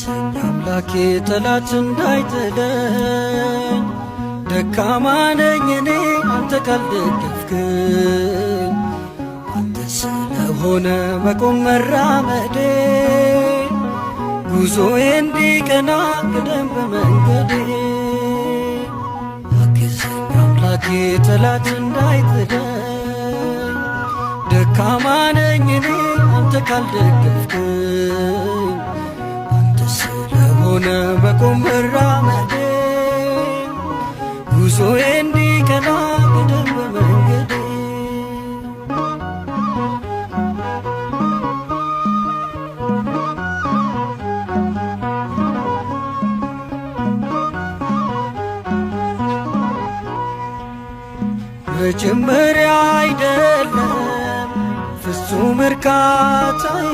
አግዘኝ አምላኬ ጠላት እንዳይጥለኝ፣ ደካማ ነኝ እኔ አንተ ካልደገፍክኝ። አንተ ስለሆነ መቆም መራመዴ፣ ጉዞዬ እንዲቀና ቅደም በመንገዴ። አግዘኝ አምላኬ ጠላት እንዳይጥለኝ፣ ደካማ ነኝ እኔ አንተ ካልደገፍክኝ። አንተ ስለሆነ መቆም መራመዴ፣ ጉዞዬ እንዲቀና ቅደም በመንገዴ። መጀመሪያ አይደለም ፍጹም እርካታዬ፣